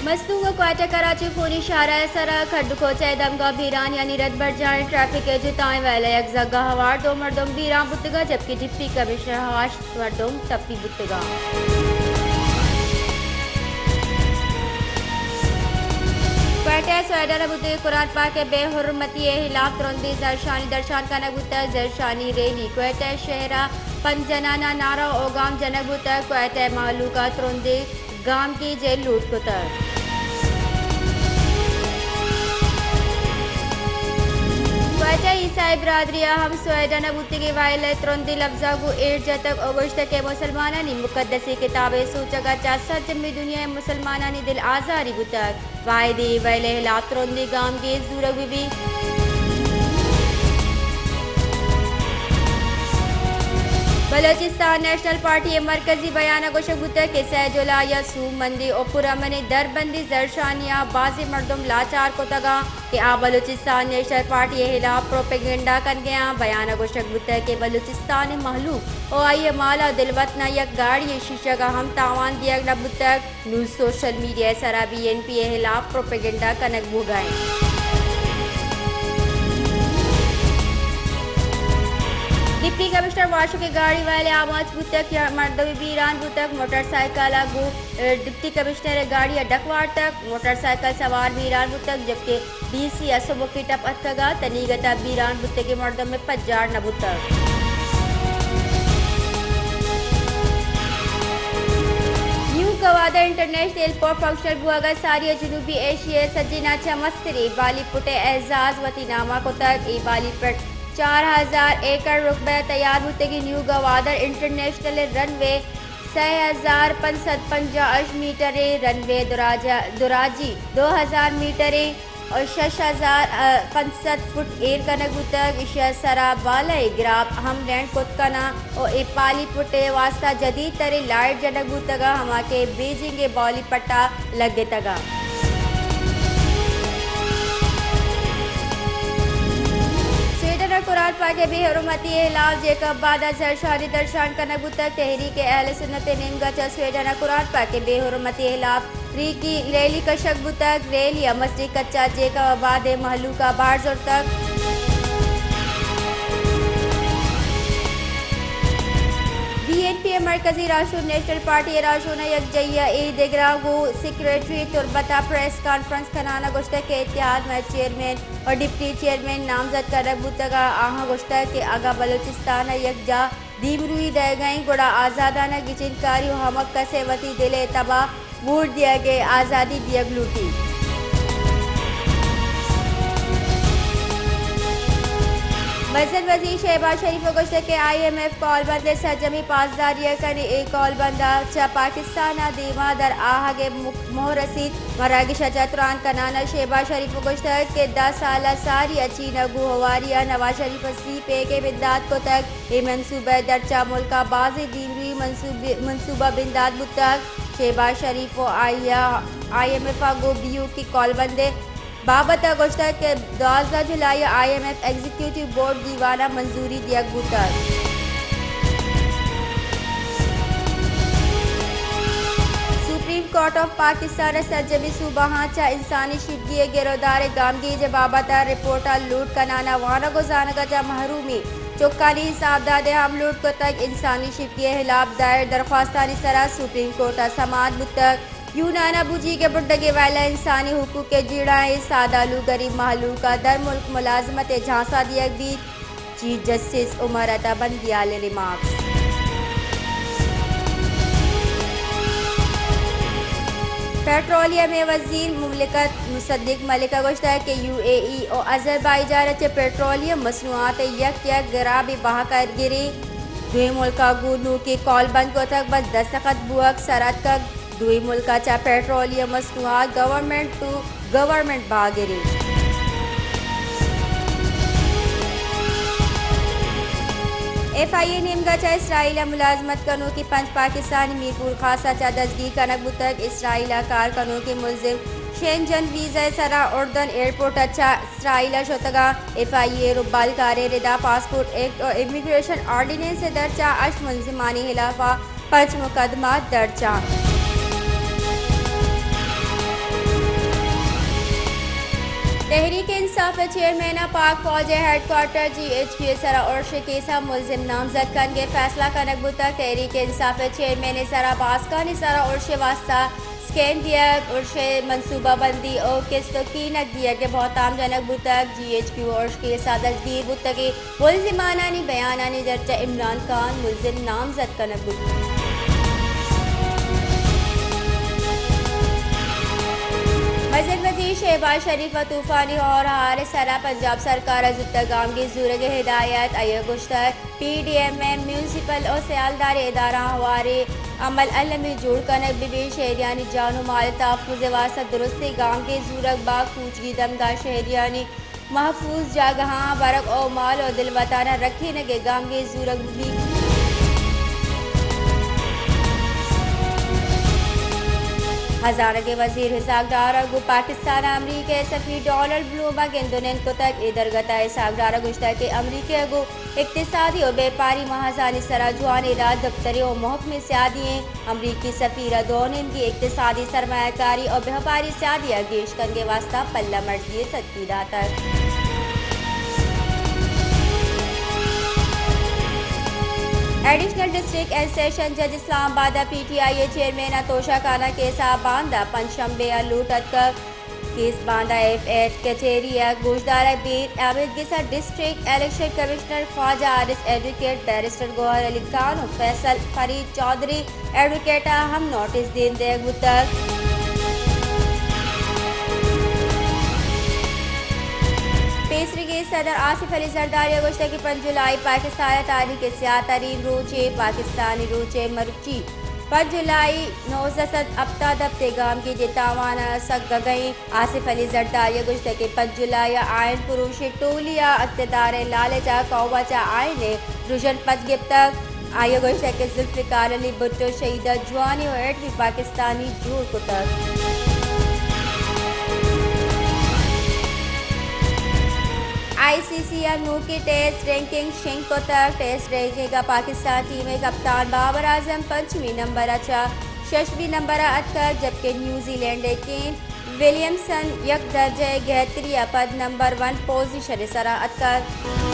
مستونگ ءُ کوئٹہ کراچی خونی شاہراہ ءِ سرا کھڈ ءُ کوچہ ءِ دمگاں بیرانیانی رد برجاہ اِنت۔ ٹریفک ءِ جتائیں ویل ءَ یک زھگ ءَ ہوار دو مردم بیران بوتگ ءُ جبکہ ڈپٹی کمشنر ءَ ہشت مردم ٹپی بوتگ اَنت۔ کوئٹہ ءَ سویڈن ءَ بوتگیں قرآن پاک ءِ بے حرمتی ءِ ہلاپ ترندیں زھرشانی درشان کنگ بوتگ۔ زھرشانی ریلی کوئٹہ شہر ءَ پنچ جنان ءَ نعرہ ءُ گام جنگ بوتگ۔ کوئٹہ ءِ مہلوک ءَ ترندیں گامگیج ءِ لوٹ کتگ۔ کوئٹہ عیسائی برادری ءَ ہم سویڈن ءَ بوتگیں وائل ءِ ترندیں لبزاں گوں ایر جتگ ءُ گوشتگ کہ مسلمانانی مقدسیں کتاب ءِ سوچگ ءَ چہ سرجمیں دنیا ءِ مسلمانانی دل آزاری بوتگ۔ باید اے ویل ءِ ہلاپ ترندیں گامگیج زورگ بہ بیت۔ بلوچستان نیشنل پارٹی ءِ مرکزی بیان ءَ گوشگ بوتگ کہ سئے جولائی ءَ سوبمندیں ءُ پرامنیں دربندیں زھرشانی ءَ بازیں مردم لاچار کتگ اَنت کہ آ بلوچستان نیشنل پارٹی ءِ ہلاپ پروپیگنڈا کنگ ءَ اَنت۔ بیان ءَ گوشگ بوتگ کہ بلوچستان ءِ مہلوک ءُ آئی ءِ مال ءُ دلوت نہ یک گاڑی ءِ شیشگ ءَ ہم تاوان دیگ نہ بوتگ۔ نوں سوشل میڈیا ءِ سرا بی این پی ءِ ہلاپ پروپیگنڈا کنگ بوگ ءَ اِنت۔ ڈپٹی کمشنر واشک ءِ گاڑی ویل ءَ آماچ بوتگ، یک مردمے بیران بوتگ، موٹر سائیکل ءَ گوں، ءَ، ڈپٹی کمشنر ءِ گاڑی ءَ ڈک وارتگ، موٹر سائیکل سوار بیران بوتگ، جبکہ ڈی سی ءَ سبکی ٹپ اتکگ ءُ تنیگت ءَ بیران بوتگیں مردم ءِ پجار نہ بوتگ۔ New Gwadar international airport functional بوگ ءَ ساری ءَ جنوبی ایشیا ءِ سجھیناں چہ مستریں بالی پٹ ءِ اعزاز وتی نام ءَ کتگ۔ اے بالی پٹ چار ہزار ایکڑ رقبہ ءَ تیار بوتگیں۔ نیو گوادر انٹرنیشنل رن وے سئے ہزار پنچ سد پنجاہ ءُ ہشت میٹریں، رن وے دراج، دراجی دو ہزار میٹریں ءُ شش ہزار پنچ سد فٹ ایر کنگ بوتگ۔ ایشی ءِ سرا بالائیں گراپ ہم لینڈ کت کناں ءُ اے بالی پٹ ءِ واستہ جدید تریں لائٹ جنگ بوتگ اَنت، ہما کہ بیجنگ ءِ بالی پٹ ءَ لگتگ اَنت۔ سویڈن ءَ قرآن پاک ءِ بے حرمتی ءِ ہلاپ جیکب آباد ءَ زھرشانی درشان کنگ بوتگ۔ تحریک اہل سنت ءِ نیمگ ءَ چہ سویڈن ءَ قرآن پاک ءِ بے حرمتی ءِ ہلاپ ریکی ریلی کشگ بوتگ۔ ریلی ءَ مسجد کچ ءَ جیکب آباد ءِ مہلوک ءَ بہر زرتگ۔ بی این پی ءِ مرکزی راہشون نیشنل پارٹی ءِ راہشوناں یکجائی ءَ اے دگراں گوں سیکرٹری تربت ءَ پریس کانفرنس کنان ءَ گوشتگ کہ اتحاد مئے چیئرمین ءُ ڈپٹی چیئرمین نامزد کنگ بوتگ ءُ آہاں گوشتگ کہ اگاں بلوچستان ءَ یکجاہ دیمروئی دئیگ ءَ اِنت، گڑا آزادانہ گچینکاری ءُ ہمک کس ءَ وتی دل ءِ تب ءَ ووٹ دیگ ءِ آزادی دیگ لوٹیت۔ مزن وزیر شہباز شریف ءَ گوشتگ کہ آئی ایم ایف کالبند ءِ سرجمیں پاسداری ءَ کنیں۔ اے کالبند ءَ چہ پاکستان ءَ دیما در آہگ ءِ مک-، موہ رسیت۔ مراگش ءَ چہ تران کنان ءَ شہباز شریف ءَ گوشتگ کہ دہ سال ءَ ساری ءَ چین ءَ گوں ہواری ءَ نواز شریف ءَ سی پیک ءِ بندات کتگ۔ اے منصوبہ ءِ درچ ءَ ملک ءَ بازیں دیمروئی منصوبے-، منصوبہ بندات بوتگ۔ شہباز شریف ءُ آئی ءَ آئی ایم ایف ءَ گوں بیوکی کالبند ءِ بابت ءَ گوشتگ کہ دوازدہ جولائی ءَ I M F executive board دیوان ءَ منظوری دیگ بوتگ۔ سپریم کورٹ آف پاکستان ءَ سرجمیں صوبہاں چہ انسانی شیپگی ءِ گرودار ءِ گامگیج ءِ بابت ءَ رپورٹ ءَ لوٹ کنان ءَ وانگ ءُ زانگ ءَ چہ محرومیں چکانی حساب داد ءَ ہم لوٹ کتگ۔ انسانی شیپگی ءِ ہلاپ دائر درخواستانی سرا سپریم کورٹ ءَ سماعت بوتگ۔ یونان ءَ بوجیگ ءِ بڈگ ءِ ویل ءَ انسانی حقوق ءِ جیڑھائیں سادہ لوگ غریب مہلوک ءَ در ملک ملازمت ءِ جھانسا دیگ بیت۔ چیف جسٹس عمر عطا بندیال ءِ ریمارکس۔ پیٹرولیم ءِ وزیر مملکت مصدق ملک ءَ گوشتگ کہ یو اے ای ءُ آذربائیجان ءَ چہ پیٹرولیم مصنوعات ءِ یک یک گرابے بہا کارگری۔ دوئیں ملک ءَ گوں نوکیں کال بند کتگ، بس دستخط بوگ سر اتکگ۔ دوئیں ملک ءَ چہ پیٹرولیم مصنوعات گورنمنٹ ٹو گورنمنٹ بہا گری۔ ایف آئی اے نیمگ ءَ چہ اسرائیل ءَ ملازمت کنوکیں پنچ پاکستانی میرپور خاص ءَ چہ دزگیر کنگ بوتگ۔ اسرائیل ءَ کار کنوکیں ملزم شینجن ویزا ءِ سرا اردن ایئرپورٹ ءَ چہ اسرائیل ءَ شتگ اَنت۔ ایف آئی اے ءِ ربالکاریں ردا پاسپورٹ ایکٹ ءُ امیگریشن آرڈیننس ءِ درچ ءَ ہشت ملزمانی ہلاف ءَ پنچ مقدمہ درج اَنت۔ تحریک انصاف ءِ چیئرمین ءَ پاک فوج ءِ headquarter G H Q ءِ سرا ارش ءِ کیس ءَ ملزم نامزد کنگ ءِ فیصلہ کنگ بوتگ۔ تحریک انصاف ءِ چیئرمین ءِ سرا باسکانی سرا ارش ءِ واستہ سکین دیگ، ارش ءِ منصوبہ بندی ءُ کست ءُ کینگ دیگ ءِ بہتام جنگ بوتگ۔ جی ایچ کیو ارش کیس ءَ دزگیر بوتگیں ملزمانانی بیانانی درچ ءَ عمران خان ملزم نامزد کنگ بوت۔ مزن وزیر شہباز شریف ءَ طوفانی ہور ءُ ہار ءِ سرا پنجاب سرکار ءَ زوتک گامگیج زورگ ءِ ہدایت۔ آئی ءَ گوشتگ، پی ڈی ایم اے، میونسپل ءُ سیالداری ادارہاں ہواریں عمل المی جوڑ کنگ بہ بیت، شہریانی جان ءُ مال ءِ تحفظ ءِ واستہ درستیں گامگیج زورگ بہ بنت، کوچگی دمگاں شہریانی محفوظ جاگہاں برگ ءُ مال ءُ دلوتاناں رکھینگ ءِ گامگیج زورگ بہ بیت۔ ہزانگ ءِ وزیر اسحاق ڈار ءَ گوں پاکستان ءَ امریکہ ءِ سفیر ڈونلڈ بلوم ءَ گند ءُ نند کتگ۔ اے درگت ءَ اسحاق ڈار ءَ گوشتگ کہ امریکہ ءَ گوں اقتصادی ءُ بیپاری محاذانی سرا جوانیں راجدپترے ءُ محکمیں سیادی ایں۔ امریکی سفیر ءَ دو نیمگی اقتصادی سرمایہ کاری ءُ بیپاری سیادی ءَ گیش کنگ ءِ واستہ پلہ مرزی ءِ سدکی داتگ۔ ایڈیشنل ڈسٹرکٹ اینڈ سیشن جج اسلام آباد ءَ پی ٹی آئی ءِ چیئرمین ءَ توشہ خانہ کیس ءَ باندا پنچ شنبے ءَ لوٹ اتکگ۔ کیس باندا ایف ایچ کچہری ءَ گوشدارگ بیت۔ آمیدگس ءَ ڈسٹرکٹ الیکشن کمشنر خواجہ حارث، ایڈووکیٹ بیرسٹر گوہر علی خان ءُ فیصل فرید چوہدری ایڈووکیٹ ءَ ہم نوٹس دیم دیگ بوتگ۔ پیسریگیں صدر آصف علی زرداری ءَ گوشتگ کہ پنچ جولائی پاکستان ءِ تاریخ ءِ سیاہ ترین روچے، پاکستانی روچ ءِ مرچی پنچ جولائی نوزدہ سد ہپتاد ہپت ءِ گامگیج ءِ تاوان ءَ سگگ ءَ ایں۔ آصف علی زرداری ءَ گوشتگ کہ پنچ جولائی ءَ آئین پروشیں ٹولی ءَ اقتدار ءِ لالچ ءَ قوم ءَ چہ آئین ءِ رژن پچ گپتگ۔ آئی ءَ گوشتگ کہ ذوالفقار علی بھٹو شہید ءَ جوانیں ءُ ایٹمی پاکستانی جوڑ کتگ۔ آئی سی سی ءَ نوکیں ٹیسٹ رینکنگ شنگ کتگ۔ ٹیسٹ رینکنگ ءَ پاکستان ٹیم ءِ کپتان بابر اعظم پنچمی نمبر ءَ چہ ششمی نمبر ءَ اتکگ، جبکہ نیوزی لینڈ ءِ کین ولیمسن یک درجہ ءِ گہتری ءَ پد نمبر ون پوزیشن ءِ سرا اتکگ۔